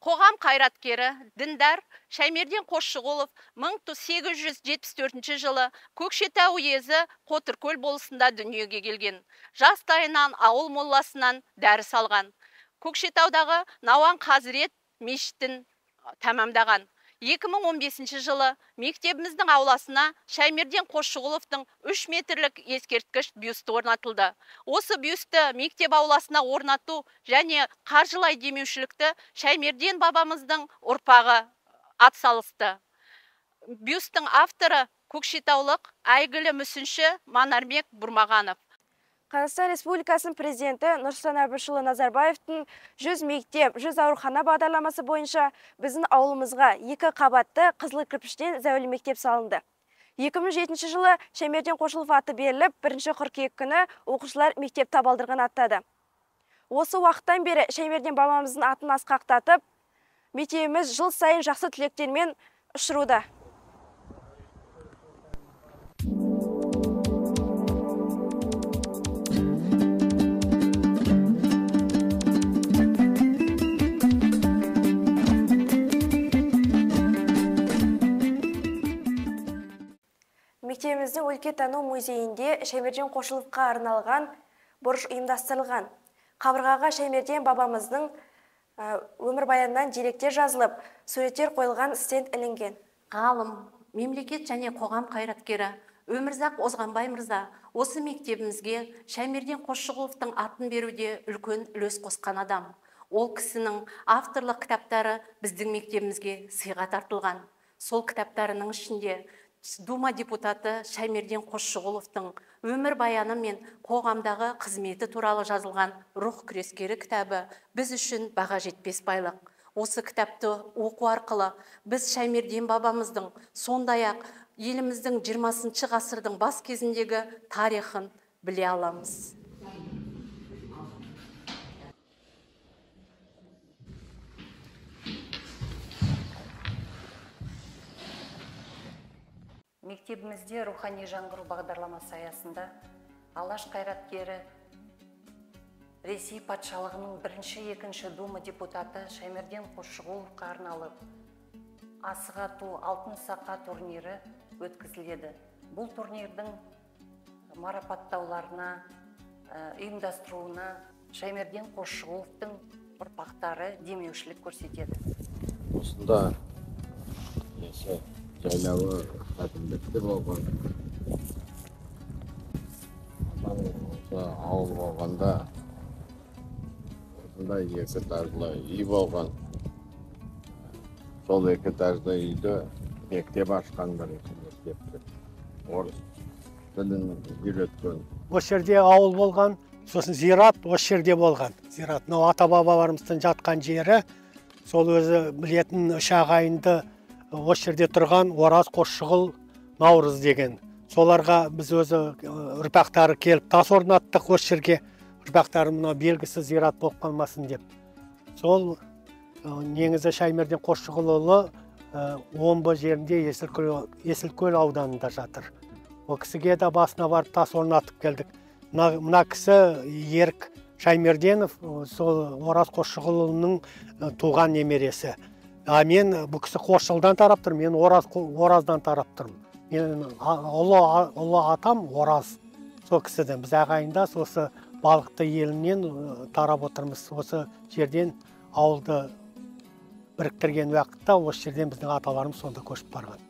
Қоғам қайраткері, діндар Шаймерден Қосшығұлов 1874 жылы Көкшетау уезі Қотыркөл болысында дүниеге келген. Жастайынан ауыл молласынан дәріс алған. Көкшетаудағы Науан Қазірет мешітін тәмамдаған. 2015 жылы мектебіміздің ауласына Шаймерден Қосшығұловтың 3 метрлік ескерткіш бюсті орнатылды. Осы бюсті мектеп ауласына орнату және қаржылай демеушілікті Шаймерден бабамыздың ұрпағы атсалысты. Бюстің авторы көкшетаулық әйгілі мүсінші Манарбек Бұрмағанов. Қазақстан Республикасының президенті Нұрсұлтан Әбішұлы Назарбаевтың 100 мектеп, 100 аурухана бағдарламасы бойынша біздің ауылымызға 2 қабатты қызыл кірпіштен зәулім мектеп салынды. 2007 жылы Шаймерден Қосшығұлов аты беріліп, 1 қыркүйек күні оқушылар мектеп табалдырығын аттады. Осы уақыттан бері Шаймерден бабамыздың атын асқақтатып, мектебіміз жыл сайын жақсы түлектермен ұшыруда. Мектебіміздің өлкетану музейінде Шаймерден Қосшығұловқа арналған бұрыш ұйымдастырылған. Қабырғаға Шаймерден бабамыздың өмірбаянынан деректер жазылып, суреттер қойылған стенд ілінген. Ғалым, мемлекет және қоғам қайраткері Өмірзақ Озғанбай мырза осы мектебімізге Шаймерден Қосшығұловтың атын беруде үлкен үлес қосқан адам. Ол кісінің авторлық кітаптары біздің мектебімізге сыйға тартылған. Сол кітаптарының ішінде Дума депутаты Шаймерден Қосшығұловтың өмір баяны мен қоғамдағы қызметі туралы жазылған Рух күрескері кітабы біз үшін баға жетпес байлық. Осы кітапты оқу арқылы біз Шаймерден бабамыздың, сондай-ақ еліміздің 20 ғасырдың бас кезіндегі тарихын біле аламыз. Мектебімізде рухани жаңғыру бағдарламасы аясында Алаш қайраткері Ресей патшалығының 1-ші, 2-ші Дума депутаты Шаймерден Қосшығұловқа арналып асық ату алтын сақа турнирі өткізіледі. Бұл турнирдің марапаттауларына, ұйымдастыруына Шаймерден Қосшығұловтың ұрпақтары демеушілік көрсетеді. Осында несі жайлауы әкімдікте болған. Адам осы ауыл болғанда осындай 2 этажлы үй болған. Сол 2 этажды үйді мектеп ашқан, бірінші мектепті орыс тілін үйреткен. Осы жерде ауыл болған, сосын зират осы жерде болған. Зират, мынау ата-бабаларымыздың жатқан жері, сол өзі білетін үш ағайынды осы жерде тұрған Ораз, Қосшығұл, Наурыз деген. Соларға біз өзі ұрпақтары келіп тас орнаттық осы жерге. Ұрпақтары мынау белгісіз зират болып қалмасын деп. Сол негізі Шаймерден Қосшығұлұлы Омбы жерінде Есілкөл ауданында жатыр. Ол кісіге де басына барып тас орнатып келдік. Мына кісі Ерік Шаймерденов, сол Ораз Қосшығұлының туған немересі. А мен бұл кісі Қосшығұлдан тарап тұр, мен Ораздан тарап тұрмын. Менің ұлы атам Ораз. Сол кісіден біз ағайындас осы Балықты елінен тарап отырмыз. Осы жерден ауылды біріктірген уақытта осы жерден біздің аталарымыз сонда көшіп барған.